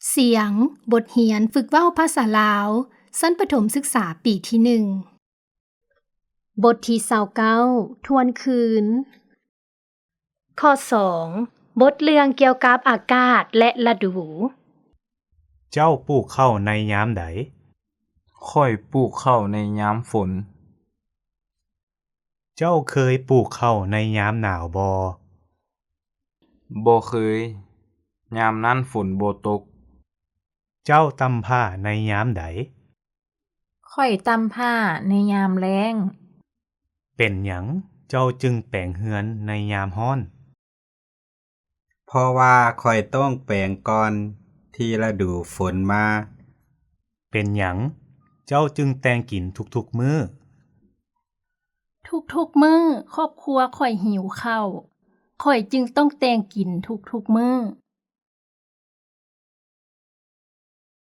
ສຽງ ບົດຮຽນຝຶກເວົ້າພາສາລາວ ຊັ້ນປະຖົມສຶກສາປີທີໜຶ່ງ. ບົດທີຊາວເກົ້າ ທວນຄືນ. ຂໍ້ສອງ ບົດເລື່ອງກ່ຽວກັບອາກາດ ແລະ ລະດູ. ເຈົ້າປູກເຂົ້າໃນຍາມໃດ? ຂ້ອຍປູກເຂົ້າໃນຍາມຝົນ. ເຈົ້າເຄີຍປູກເຂົ້າໃນຍາມໜາວບໍ່? ບໍ່ເຄີຍ. ຍາມນັ້ນຝົນບໍ່ຕົກ. ເຈົ້າຕ່ຳຜ້າໃນຍາມໃດ? ຂ້ອຍຕ່ຳຜ້າໃນຍາມແລ້ງ. ເປັນຫຍັງເຈົ້າຈຶ່ງແປງເຮືອນໃນຍາມຮ້ອນ? ເພາະວ່າຂ້ອຍຕ້ອງແປງກ່ອນທີ່ລະດູຝົນມາ. ເປັນຫຍັງເຈົ້າຈຶ່ງແຕ່ງກິນທຸກໆມື້? ທຸກໆມື້ຄອບຄົວຂ້ອຍຫິວເຂົ້າ, ຂ້ອຍຈຶ່ງຕ້ອງແຕ່ງກິນທຸກໆມື້.